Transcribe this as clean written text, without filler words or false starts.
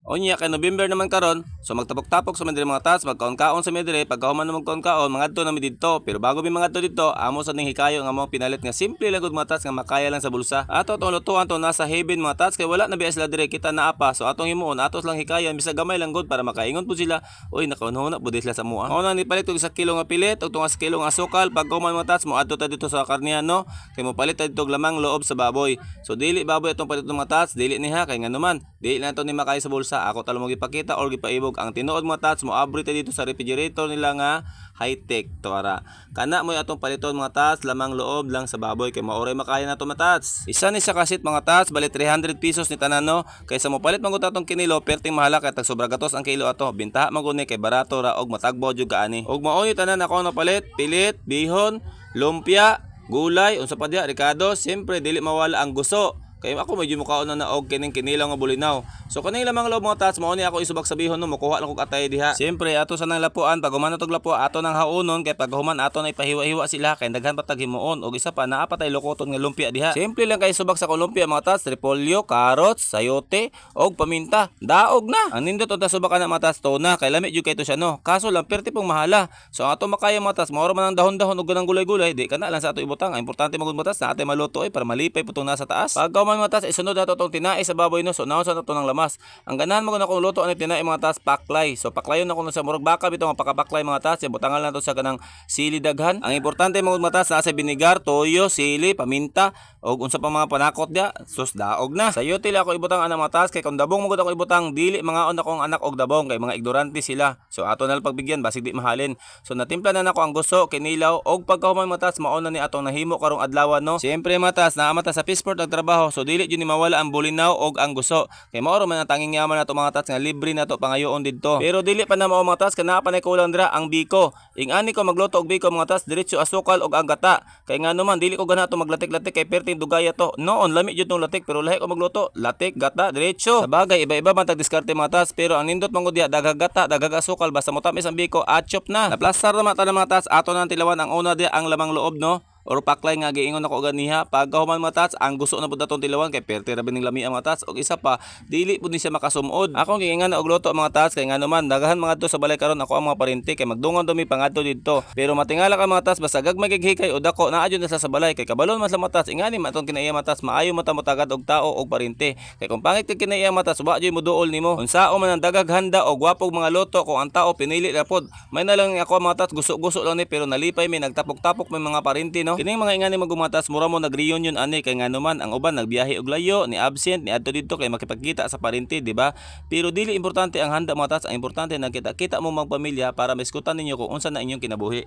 Unya kay November naman karon, so magtapok-tapok sa mi diri, mga tats, magkaon-kaon sa mi diri, pagkahuman na magkaon-kaon, mangadto na mi didto. Pero bago mi mangadto didto, amo sa ning hikayo nga mo pinalit nga simple lang gud, mga tats, nga makaya lang sa bulsa. Ato atong lutuan to nasa heaven, mga tats, kay wala na biya sila diri, kita naa pa. So atong himuon, atos lang hikayon bisag gamay lang gud para makaingon pud sila. Uy, nakaunhuna pud sila sa mua. Mao na nipalit og 1 kilo nga pilit ug tunga sa kilo nga asukal. Pagkahuman, mga tats, moadto ta dito sa karnihan, no. Kay mopalit ta dito og lamang loob sa baboy. So dili baboy atong palit, mga tats, dili ni ha, kay nganuman dili na to ni makaya sa bulsa. Ako talo mo gipakita or gipaibog ang tinuod, mga tats. Mo abri ta dito sa refrigerator nila nga high-tech to ara. Kana mo atong paliton, mga tats, lamang loob lang sa baboy kay maoray makaya na to, mga tats. Isa ni sa kasit, mga tats, bali 300 pesos ni tanan, no. Kaysa mo palit man gud atong kinilo, perting mahala kay tag sobra gatos ang kilo ato. Bintaha man gud ni kay barato ra og matagbo jud kaani. Og mao ni tanan ako napalit, pilit, bihon, lumpia, gulay, unsa pa diya, ricado, siyempre dili mawala ang guso. Kay ako medyo mukaon na na og kining kinilaw nga bulinaw. So kaning lamang loob, mga tats, mao ni ako isubak sa bihon, no, mukuha lang kog atay diha. Siyempre ato sa nang lapuan, pag human natog lapo, ato nang haunon kay pag human ato na ipahiwa-hiwa sila kay daghan pa tag himuon. Og isa pa, naa pa tay lukoton nga lumpia diha. Simple lang kay subak sa lumpia, mga tats, repolyo, carrots, sayote, og paminta. Daog na. Ang nindot unta subak ana, mga tats, tuna kay lami jud kay to siya, no. Kaso lang perti pong mahala. So ang ato makaya, mga tats, mao ra man ang dahon-dahon og ganang gulay-gulay, di kana lang sa ato ibutang. Ang importante magud, mga tats, na ate maluto ay para malipay putong nasa taas. Pagkahuman, mga tats, isunod nato tong tinai sa baboy, no. So naon sa nato ng lamas. Ang ganahan mo akong luto ani tinai, mga tats, paklay. So paklayon ako sa murag baka bitaw nga pakapaklay, mga tats. Butangan lang to sa kanang sili daghan. Ang importante mga tats, nasa binigar, toyo, sili, paminta og unsa pa mga panakot dia. Sus, daog na. Sayote lang ako ibutang ana, mga tats, kay kung dabong mo gud ako ibutang, dili mangaon akong anak og dabong kay mga ignorante sila. So ato na lang pagbigyan basig di mahalin. So natimpla na nako ang guso, kinilaw og pagkahuman, mga tats, mao na ni atong nahimo karong adlaw, no. Siyempre, mga tats, naa man ta sa Pisport nagtrabaho, so dili jud ni mawala ang bulinaw og ang guso. Kay mao ra man ang tanging yaman nato, mga tats, nga libre nato pangayoon didto. Pero dili pa na mao, mga tats, kana pa nay kulang dira, ang biko. Ing-ani ko magluto og biko, mga tats, diretso asukal og ang gata. Kay ngano man dili ko ganato maglatik-latik kay perting dugaya to. Noon lami jud tong latik pero lahi ko magluto, latik, gata, diretso. Sa bagay, iba-iba man tag diskarte, mga tats, pero ang nindot man gud diha, daghang gata, daghang asukal, basta motamis ang biko, achop na. Naplastar na man ta mga tats, ato nang tilawan ang una diha, ang lamang loob, no, or paklay nga giingon ako ganiha. Pagkahuman, mga tats, ang gusto na pud atong tilawan kay perte ra bining lami ang mga tats. Og isa pa, dili pud ni siya makasumod. Akong giingan og luto, mga tats, kay ngano man daghan mga to sa balay karon, ako ang mga parente, kay magdungan to mi pangadto didto. Pero matingala ka, mga tats, basta gagmay kay hikay o dako, naa jud na sa balay kay kabalon man sa mga tats. Ingani man atong kinaiya, mga tats, maayo man ta motagad og tao og parente kay kung pangit kay kinaiya, mga tats, wa jud moduol nimo. Unsao man ang dagag handa o gwapog mga luto, kung ang tao pinili ra pod. May na lang ako, mga tats, guso-guso lang ni pero nalipay mi, nagtapok-tapok may mga parente, no. Kining mga ingani magumatas, mura mo nag-reunion ani kay ngano man ang uban nagbiyahe og layo, ni absent, ni adto didto kay makipagkita sa parente, di ba? Pero dili importante ang handa, mga tats, ang importante nagkita-kita mo magpamilya para maiskutan ninyo kung unsa na inyong kinabuhi.